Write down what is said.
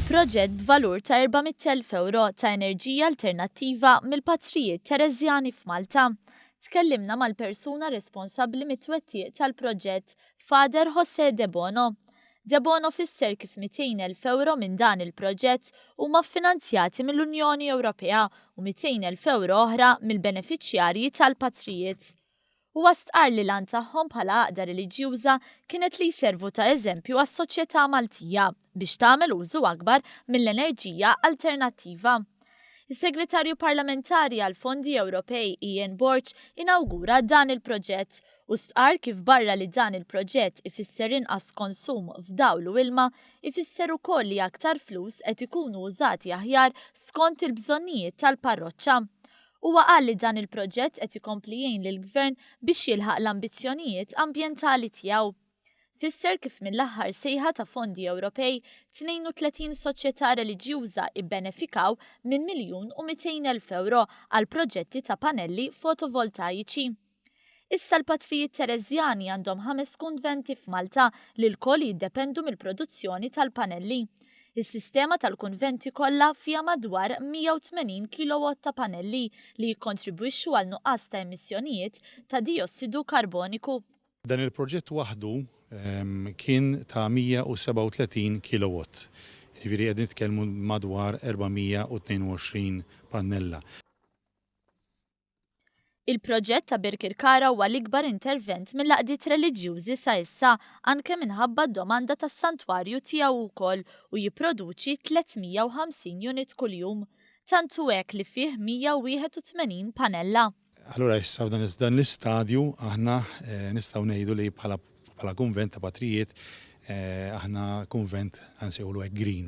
Proġett b'valur ta' 400,000 ewro ta' enerġija alternattiva mill-Patrijiet Tereżjani f'Malta. Tkellimna mal-persuna responsabbli mit-twettiq tal-proġett, Father José Debono. Debono fisser kif 200,000 ewro minn dan il-proġett huma ffinanzjati mill-Unjoni Ewropea u 200,000 ewro oħra mill-benefiċjarji tal-patrijiet. Huwa stqarr li l-għan tagħhom bħala għaqda reliġjuża kienet li jservu ta' eżempju għas-soċjetà Maltija biex tagħmel użu akbar mill-enerġija alternattiva. Is-Segretarju Parlamentari għall-Fondi Ewropej Ian Borg inawgura dan il-proġett u stqarr kif barra li dan il-proġett ifisser inqas konsum f'dawl u ilma, ifisser ukoll li aktar flus qed ikunu użati aħjar skont il-bżonnijiet tal-parroċċa. Huwa qal li dan il-proġett qed ikompli jgħin lill-Gvern biex jilħaq l-ambizzjonijiet ambjentali tiegħu. Fisser kif mill-aħħar sejħa ta' fondi Ewropej, 32 soċjetà reliġjuża ibbenefikaw minn 1,200,000 ewro għal proġetti ta' panelli fotovoltajiċi. Issa l-Patrijiet Tereżjani għandhom ħames kunventi f'Malta li lkoll jiddependu mill-produzzjoni tal-panelli. Is-sistema tal-kunventi kollha fiha madwar 180 kilowatt ta' panelli li jikkontribwixxu għal nuqqas ta' emissjonijiet ta' dijossidu karboniku. Dan il-proġett waħdu kien ta' 137 kilowatt, jiġifieri qed nitkellmu madwar 422 pannella. Il-proġett ta' Birkirkara huwa l-ikbar intervent mill-għaqdiet reliġjużi sa issa anke minħabba d-domanda tas-santwarju tiegħu wkoll u jipproduċi 350 unit kuljum. Tant hu hekk li fih 181 panella. Allura issa f'dan l-istadju aħna nistgħu ngħidu li bħala kunvent ta' patrijiet aħna kunvent ħa nsejħulu hekk green.